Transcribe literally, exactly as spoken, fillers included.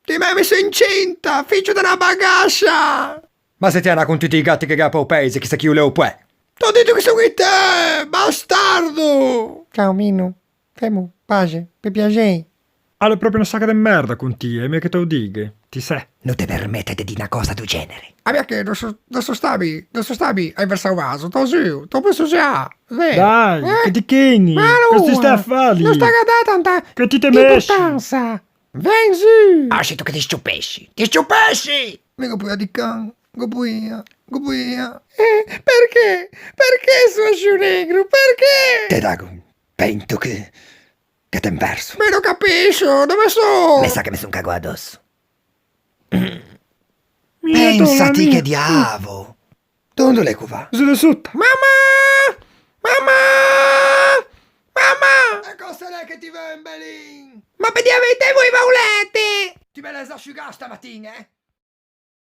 Ti m'æ misso incinta, figgio de na bagascia! Ma se ti â na con tutti i gatti che gh'é a pe-o paise, chissà chi o l'é o poè. T'ò dito chi son i teu, bastardo! Ciao, Mino. Femo paxe, pe piaxei. A l'é proprio na saca de merda con ti, e mia che te o dighe, ti sè. No te permette de dî na cösa do genere. Ah, mia che no so, no so stà mi, no so stà mi a inversâ o vaso, t'ò zuo, t'ò messo za, vero? Dai, eh? Che ti chegni, ma che ti stæ a fâ lì? No staghe a dâ tanta importansa. Che ti te mesci? Vegn zu! Ah, sito che ti sciopesci! Ti sciopesci! Mi go poia di can, go poia, go poia. Eh, perché? Perché so ascì negro? Perché? Te dago un pento che, che te inverso. Mi no capiscio, dove so? Me sa che me son cagou adosso. Pensa ti che diavo! Dond'a l'é che o va? Zo de sota. Mamma! Mamma! Mamma! E cöse l'é che ti veu in Belin? Ma pe dî a veitæ, voeiva o leti! Ti me l'æ za sciugâ stamatin, eh?